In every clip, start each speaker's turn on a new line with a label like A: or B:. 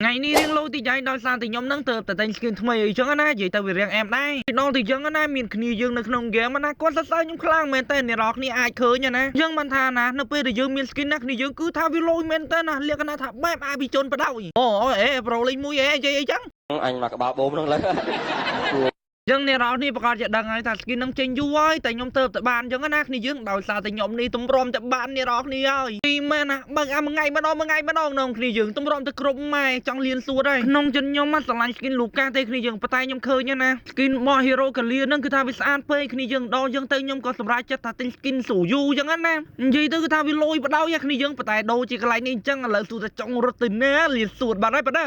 A: ថ្ងៃនេះរៀងលោតិចហើយដោយសារតែខ្ញុំនឹងទៅតែទិញ skin ថ្មីអីចឹងណានិយាយទៅវារៀងអែមដែរដល់ទៅចឹងណាមានគ្នាយើងនៅក្នុង game ណាគាត់សរសើរខ្ញុំខ្លាំងមែនតើអ្នកនរគ្នាអាចឃើញណាយើងមិនថាណានៅពេលដែលយើងមាន skin ណាគ្នាយើងគឺថាវាលយមែនតើណាលក្ខណៈថាបែបអាភិជនបដ ாய் អូអេប្រូលេខមួយអេនិយាយអីចឹង
B: អញមកក្បាលបូមហ្នឹងលើ
A: ចឹងអ្នកនរនេះប្រកាសជាដឹងហើយថា skin នឹងចេញយូរហើយតែខ្ញុំទៅតែបានចឹងណាគ្នាយើងដោយសារតែខ្ញុំនេះទម្រាំតែបានអ្នកនរគ្នាហើយទីមែនណាបើកអាមួយថ្ងៃម្ដងមួយថ្ងៃម្ដងនងគ្នាយើងទម្រាំទៅគ្រប់ម៉ែចង់លៀនសួតហើយក្នុងចិនខ្ញុំមកស្រឡាញ់ skin លូកាទេគ្នាយើងប៉ុន្តែខ្ញុំឃើញណា skin របស់ Hero កាលៀនឹងគឺថាវាស្អាតពេកគ្នាយើងដល់យើងទៅខ្ញុំក៏សម្រេចចិត្តថាទិញ skin ស៊ូយូចឹងណានិយាយទៅគឺថាវាលយបដ ாய் គ្នាយើងប៉ុន្តែដូរជាកន្លែងនេះអញ្ចឹងឥឡូវសួរថាចង់រត់ទៅណាលៀនសួតបាត់ហើយប៉ុណ្ណា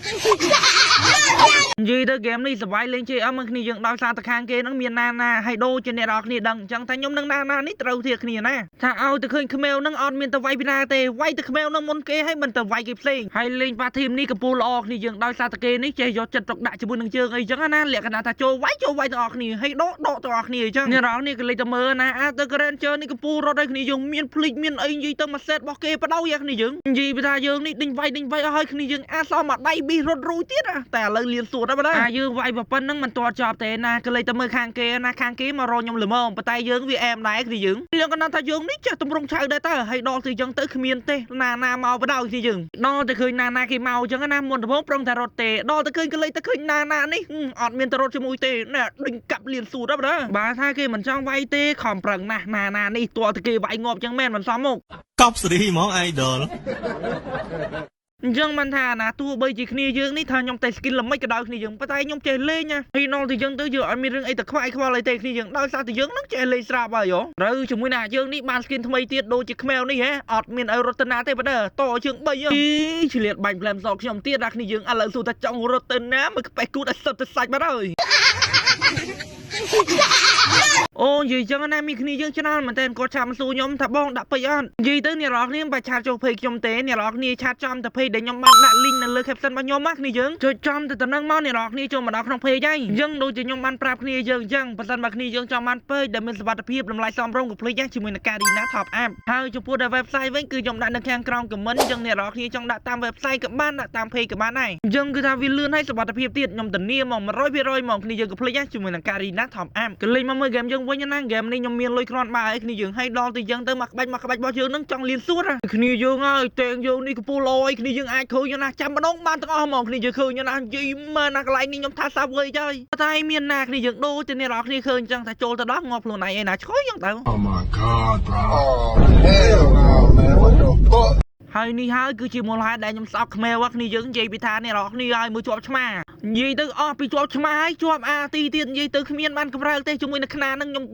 A: និយាយទៅហ្គេមនេះសប្បាយលេង JM មកគ្នាយើងដោយសារតែខាងគេហ្នឹងមានណាណាហើយដូរជាអ្នកនរគ្នាដឹងអញ្ចឹងថាខ្ញុំនឹងណាណានេះត្រូវធៀបគ្នាណាថាឲ្យទៅឃើញខ្មៅហ្នឹងអត់មានទៅវាយពីណាទេវាយទៅខ្មៅហ្នឹងមុនគេហើយមិនទៅវាយគេផ្សេងហើយលេងប៉ាធីមនេះកំពូលល្អគ្នាយើងដោយសារតែគេនេះចេះយកចិត្តទុកដាក់ជាមួយនឹងជើងអីចឹងណាលក្ខណៈថាចូលវាយចូលវាយទាំងអស់គ្នាហើយដកដកទាំងអស់គ្នាអញ្ចឹងអ្នកនរគ្នាក៏លេចទៅមើលណាអាទៅ Ranger នេះកំពូលរត់ឲ្យគ្នាយើងមានភ្លេចមានអីនិយាយទៅមួយសេតរបស់គេបដ ாய் គ្នាយើងនិយាយពីថាយើងនេះដេញវាយដេញវាយអស់ហើយគ្នាយើងអាសមមកដៃប៊ីរត់រួយទៀតណាតែឥឡូវលៀនសួតហើយបាទអាយើងវាយប៉ុណ្្នឹងមិនទាន់ចប់ទេណាក៏លេចទៅមើលខាងគេណាខាងគេមករកខ្ញុំល្មមប៉ុន្តែយើងវាអែមដែរគ្នាយើងលៀងកណ្ដាលថាយើងនេះចេះតម្រង់ឆៅដែរតើហើយដល់ទៅចឹងទៅគ្មានទេណាណាមកបដ ாய் គ្នាយើងដល់ទៅឃើញណាណាគេមកចឹងណាមុនដំបូងប្រុងតែរត់ទេដល់ទៅឃើញក៏លេចទៅឃើញណាណានេះអត់មានទៅរត់ជាមួយទេណែដេញកាប់លៀនសួតហើយបាទបើថាគេមិនចង់វាយទេខំប្រឹងណាស់ណាណានេះទាល់តែគេវាយងាប់ចឹងមែនមិនសមមក
C: កប់សេរីហ្មង idol
A: អញ្ចឹងបានថាណាទោះបីជាគ្នាយើងនេះថាខ្ញុំតែ skin ល្មិចក៏ដោយគ្នាយើងប៉ុន្តែខ្ញុំចេះលេងណាហើយដល់ទៅយើងទៅយើងអត់មានរឿងអីទៅខ្វាយខ្វល់អីទេគ្នាយើងដោយសារតែយើងនឹងចេះលេងស្រាប់ហើយហ៎ត្រូវជាមួយណាយើងនេះបាន skin ថ្មីទៀតដូចជាខ្មៅនេះហ៎អត់មានឲ្យរត់ទៅណាទេបើតជើង3អីឆ្លៀតបាញ់ផ្លែមសខ្ញុំទៀតដល់គ្នាយើងឥឡូវសួរថាចង់រត់ទៅណាមកក្បេះគូតឲ្យសុទ្ធទៅសាច់បាត់ហើយ អូនិយាយចឹងណាមានគ្នាយើងច្រើនមែនតើគាត់ chat មកសួរខ្ញុំថាបងដាក់ពេជ្រអត់និយាយទៅអ្នកនរគ្នាមិនបាច់ chat ចូល page ខ្ញុំទេអ្នកនរគ្នា chat ចំទៅ page ដែលខ្ញុំបានដាក់ link នៅលើ caption របស់ខ្ញុំណាគ្នាយើងចុចចំទៅតំណឹងមកអ្នកនរគ្នាចូលមកដល់ក្នុង page ហើយអញ្ចឹងដូចជាខ្ញុំបានប្រាប់គ្នាយើងអញ្ចឹងបើសិនបើគ្នាយើងចង់បាន page ដែលមានសុវត្ថិភាពតម្លៃសមរម្យកុំភ្លេចណាជាមួយនឹង Karina Top Up ហើយចំពោះដល់ website វិញគឺខ្ញុំដាក់នៅខាងក្រោម comment អញ្ចឹងអ្នកនរគ្នាចង់ដាក់តាម website ក៏បានដាក់តាម page ក៏បានដែរអញ្ចឹងគឺថាវាលឿនហើយសុវត្ថិភាពទៀតខ្ញុំធានាមក100%មកគ្នាយើងកុំភ្លេចណាជាមួយនឹង Karina Top Up ក៏លេងមកមើល game យើងវិញណា game នេះខ្ញុំមានលុយគ្រាន់បើឲ្យគ្នាយើងឲ្យដល់ទៅយើងទៅមកក្បាច់មកក្បាច់របស់យើងនឹងចង់លៀនសួតណាគ្នាយើងហើយតែងយើងនេះកំពូលអយគ្នាយើងអាចឃើញណាចាំម្ដងបានទាំងអស់ហ្មងគ្នាយើងឃើញណានិយាយមើលណាកន្លែងនេះខ្ញុំថាសាវើយហើយតែមានណាគ្នាយើងដូរទៅអ្នកនរគ្នាឃើញអញ្ចឹងថាចូលទៅដល់ងាប់ខ្លួនឯងឯណាឆ្កយអញ្ចឹងទៅ
D: Oh my God, bro. Oh, hell no, man. What the fuck?
A: ហើយនេះហើយគឺជាមូលហេតុដែលខ្ញុំស្អប់ខ្មៅវគ្នាយើងនិយាយពីថាអ្នកនរគ្នាឲ្យមើលជាប់ឆ្មានិយាយទៅអស់ពីជាប់ឆ្មាហើយជាប់អាទីទៀតនិយាយទៅគ្មានបានកម្រើកទេជាមួយនឹងខ្នានឹងខ្ញុំ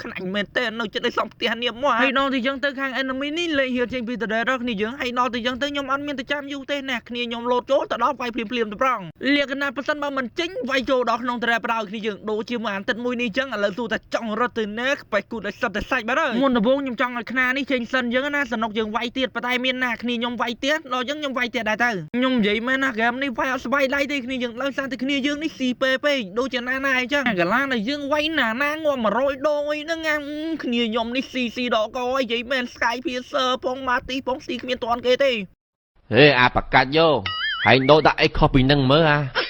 A: ខ្នាញ់មែនតើនៅចិត្តឲ្យសំផ្ទះនាមមកហើយដល់ទៅយើងទៅខាង enemy នេះលេងហៀចេញពីតរ៉េគ្នាយើងហើយដល់ទៅយើងទៅខ្ញុំអត់មានទៅចាំយូរទេណាគ្នាខ្ញុំលោតចូលទៅដល់វាយភ្លាមភ្លាមទៅប្រងលក្ខណៈប៉ះសិនបើមិនចេញវាយចូលដល់ក្នុងតរ៉េប្រោគ្នាយើងដូចជាមួយអាទិត្យមួយនេះចឹងឥឡូវសួរថាចង់រត់ទៅណាក្បែរគូតឲ្យសិតតែសាច់បាត់ហើយមុនដំបូងខ្ញុំចង់ឲ្យខ្នានេះចេញសិនចឹងណាសនុកយើងវាយទៀតប៉ុន្តែមានណាគ្នាខ្ញុំវាយទៀតដល់ចឹងខ្ញុំវាយទៀតដែរទៅខ្ញុំនិយាយមែនណាហ្គេមនេះវាយអត់ស្បាយដៃទេគ្នាយើងដោយសារតែគ្នាយើងនេះស៊ីពេពេកដូចជាណាណាអីចឹងកាឡាដែលយើងវាយណាណាងាប់100ដងអីហ្នឹងគ្នាខ្ញុំនេះស៊ីស៊ីដកកអីនិយាយមែន Sky Piercer ផងម៉ាទីផងស៊ីគ្មានតាន់គេទេ
E: ហេអាប្រកាច់យោហើយដូរដាក់អីខុសពីនឹងមើលអា